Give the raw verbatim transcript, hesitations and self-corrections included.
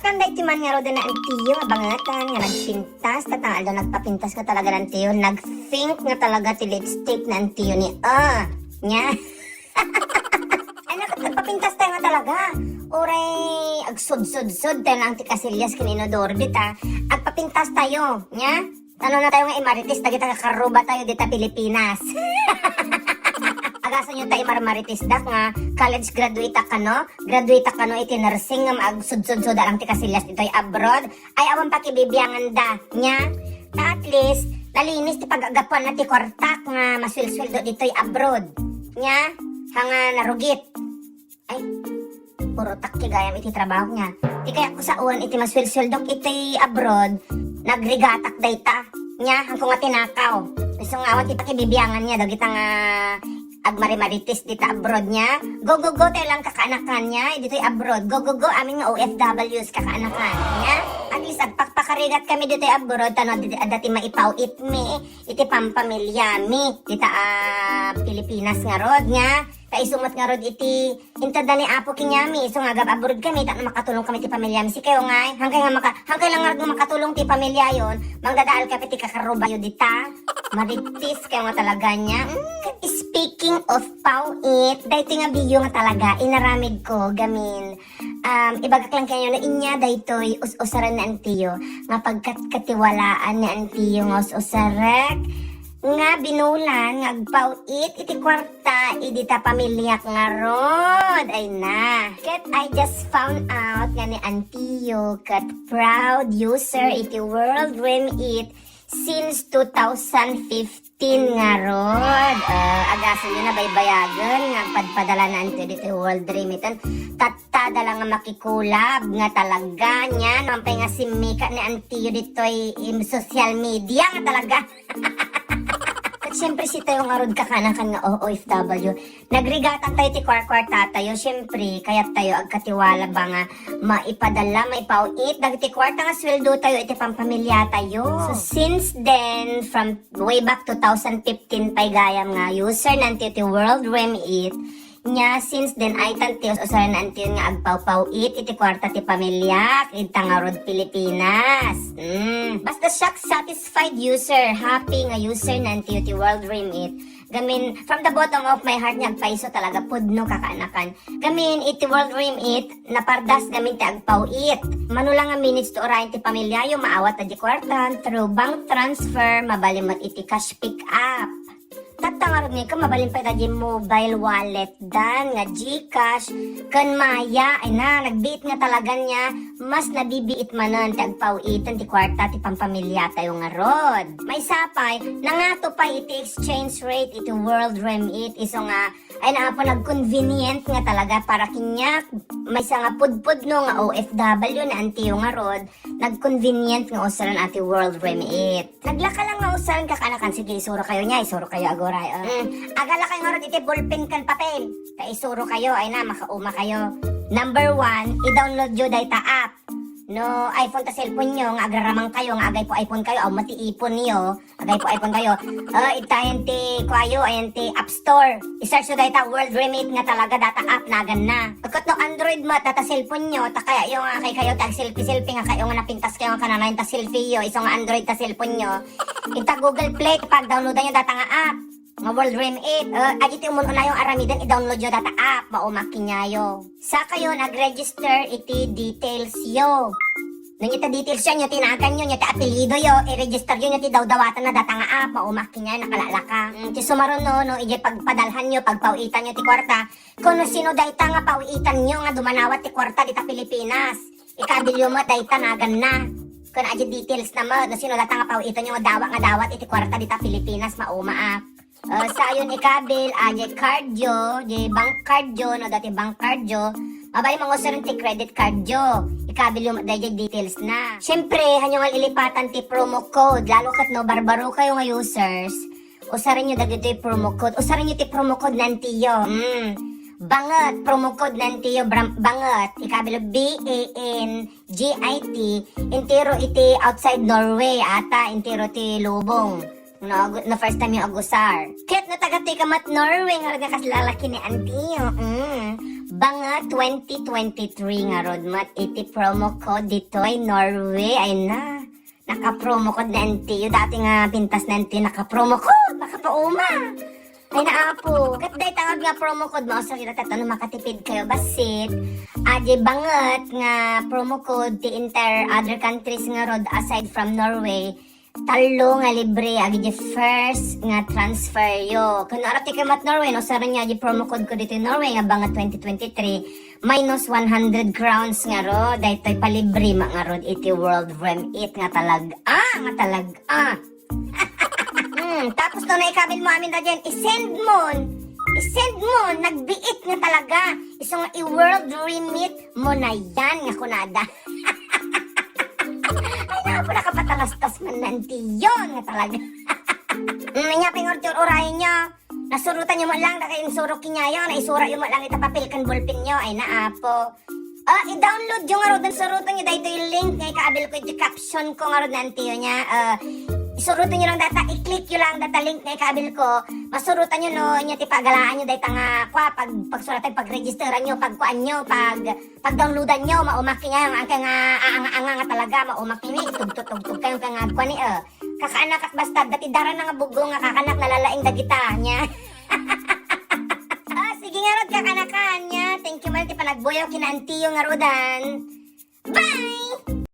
Kan daytoy man nga rod ni Antiyo, abangatan nga nagpintas, tatang aldaw nagpapintas nga talaga ni Antiyo, nag-think nga talaga ti lipstick ni Antiyo ni, ah, nya. Ay, nak-, nagpapintas tayo nga talaga. Uray, agsudsud-sud tayo lang ti kasilyas ken inodor dita. Agpapintas tayo, nya? Tano na tayo nga imarites, dagita kakarruba tayo dita Pilipinas. Agasan yo ta imarmarites dak nga college graduate kano, graduate kano iti nursing nga maagsudsud-sud lang ti kasilyas ditoy abroad. Ay, awan pakibibiangan da, nya? Ta at least, nalinis ti pagagapuan na ti kwartak nga maswelsueldo ditoy abroad. Nya? Hanga narugit. Ay, puro takki gayam iti trabaho nya. Ti kayat ko sawen iti maswelsueldok iti abroad, nagrigatak dayta. Nya, hangko nga tinakaw. Isu nga awan ti pakibibiangan nya, dagita nga agmarimarites dita abroad nya. Go, go, go, tayo lang kakaanakan nya, ditoy abroad. Go, go, go, amin nga O F Ws, kakaanakan nya. At least, agpakpakarigat kami ditoy abroad, tano adda ti maipaw-it mi, iti pampamilya mi, dita, ah, Pilipinas nga rod nya. Ta isu met ngarud iti inted da ni Apo kaniami, isu nga agab-abroad kami, tapno makatulong kami ti pamilyami. Sikayo ngay, hangkay nga maka-, hangkay lang ngarud nga makatulong ti pamilyayon, mangdadaal kayo ti kakarubayo dita. Marites kayo nga talaga nya. Mm. Speaking of paw-it, daytoy nga biyo nga talaga, inaramid ko, gamin. Um, ibagak lang kayo no inya daytoy us-usaren ni Antiyo, nga pagkatkatiwalaan ni Antiyo nga us-usarek, nga binulan nga agpaw-it iti kwarta idi ta pamiliak ngarud. Ay na. Ket I just found out nga ni Antiyo ket proud user iti World Remit since two thousand fifteen ngarud. Ah, agasan yo nabaybayagen nga agpadpadala ni Antiyo ditoy World Remit. Tattada lang nga makikulab nga talaga niya. Nampay nga simmika ni Antiyo ditoy im social media nga talaga. Ket siyempre, sitayo ngarud kakaanakan nga O F W. Nagrigatan tayo ti kwarkwarta tayo. Siyempre, kayat tayo agkatiwala ba nga maipadala, maipaw-it dagiti kwarta nga sweldo tayo iti pampamilya tayo. So, since then, from way back two thousand fifteen pay gayam nga user ni Antiyo ti World Remit, nya, since then, ay tantios usaran ni Antiyo nga agpawpaw-it iti kwarta ti pamilyak, idta ngarud Pilipinas. Mm. Basta siak satisfied user, happy nga user ni Antiyo ti World Remit. Gamin, from the bottom of my heart nga agpaiso talaga, pudno kakaanakan. Gamin, iti World Remit, napardas gamin ti agpaw-it. Mano lang nga minutes to orayen ti pamilyayo, maawat a di kwarta, through bank transfer, mabalin met iti cash pick up. Tatta ngarud nga ikaw, mabalin pay daydi mobile wallet dan nga GCash ken Maya. Ay na, nagbiit nga talaga nya, mas nabibiit manen ti agpaw-iten ti kwarta ti pampamilya tayo ngarud. Maysa pay, nangato pay iti exchange rate iti World Remit, isu nga, ay na, Apo, nagconvenient nga talaga para kaniak, maysa nga pudpudno nga O F W ni Antiyo ngarud, nagconvenient nga usaran ti World Remit. Naglaka lang nga usaran kakaanakan, sige, isuro kayo nya, isuro kayo aguray. Ah. Mm. Agala kayo ngarud iti ballpen ken papel. Ta isuro kayo, ay na, makauma kayo. Number one, i-download yo dayta app. No iPhone ta cellphone yo, nga agraramang kayo, nga agaypo iPhone kayo, aw mati iPhone yo, agaypo iPhone kayo. Ah, itayen ti kuayo, ayan ti App Store. I-search yo dayta World Remit nga talaga data app, naganna. Ket no Android met, data cellphone yo, ta kaya yo nga kay kayo ti agselfie-selfie nga kayo nga napintas kayo nga kananayon ta selfie yo, isu nga Android ta cellphone yo. Ita Google Play, pag-downloadan yo data nga app. Nga World Remit. Eh, adi ti umun-unayo aramiden, i-download yo data app, maumak kinyayo. Sakayo, nag-register iti details yo. No, nya ti details yo, nya ti nagan yo, nya ti apelyido yo, i-register yo, nya ti dawdawatan na data nga app, maumak kinyayo, nakalaka. Mm, ti sumaruno, no, ijay pagpadalhan yo, pagpaw-itan yo ti kwarta, kun no sino dayta nga paw-itan yo nga dumanawat ti kwarta dita Pilipinas. Ikabil yo met dayta naganna. Kun adi details na met, no sino dayta nga paw-itan yo nga dawat nga dawat iti kwarta dita Pilipinas, maumaak. Ah, sayon ikabil, ah, jay card yo, jay bank card yo, no, dati bank card yo, mabalin nga usaran ti credit card yo. Ikabil yo met dayjay details na. Siyempre, hanyo nga ilipatan ti promo code, lalo ket no, barbaro kayo nga users, usaren yo dagitoy promo code. Usaren yo ti promo code ni Antiyo. Mm. Banget, promo code ni Antiyo, bram-, banget. Ikabil yo B A N G I T, entero iti outside Norway, ata, entero ti lubong. No, agu-, no first time yung agusar. Ket no taga ti ka met Norway, ngarud nga kas lalaki ni Auntie, mm. Banget twenty twenty-three ngarud met iti promo code ditoy Norway, ay na. Naka-promo code ni Auntie. Yung dati nga pintas ni Auntie, naka-promo code, makapauma. Ay na, Apo. Ket dayta nga, nga promo code, mausar kita tatta no makatipid kayo. Basit, adi banget nga promo code ti entire other countries ngarud aside from Norway, tallo nga libre agi di first nga transfer yo. Kung arap ti kayo met Norway, no, usaren yo adi promo code ko dito Norway nga banget twenty twenty-three, minus one hundred crowns ngarud. Daytoy palibre met ngarud iti World Remit nga talag-, ah, nga talag-, ah. Hmm, tapos no naikabil mo amin da dyan, isend mo. Isend mo, nagbiit nga talaga. Isu nga i-World Remit mo na yan nga kunada. Ay, naku, nakapatalastas man ni Auntie yon nga talaga. Hmm, nya, pingurti-urayan nyo. Nasurutan nyo met lang, dagiti insurok kenyo, naisura yo met lang ita papel ken bulpen nyo. Ay na, Apo. Ah, i-download yo ngarud, surutan yo daytoy link nga ikaabil ko iti caption ko ngarud ni Auntie yo nya. Ah, isurutan yo lang data, i-click yo lang data link nga ikaabil ko. Masurutan yo no, nya ti pagalaan yo dayta nga, kwa, pag, pagsuratan, pagregisteran yo, pagkuan yo, pag, pag-downloadan yo, maumak kenyo, nga, nga, nga, nga, nga talaga, maumak kenyo, tugtog-tugtog kayo, nga, nga, kuan ni, eh. Kakaanakak basta, dati dara na nga bugo nga kakanak nalalaing dagita, nya. Ah, sige ngarud, kakanakan, nya. Thank you man ti panagbuyaw kina Auntie yo ngarudan.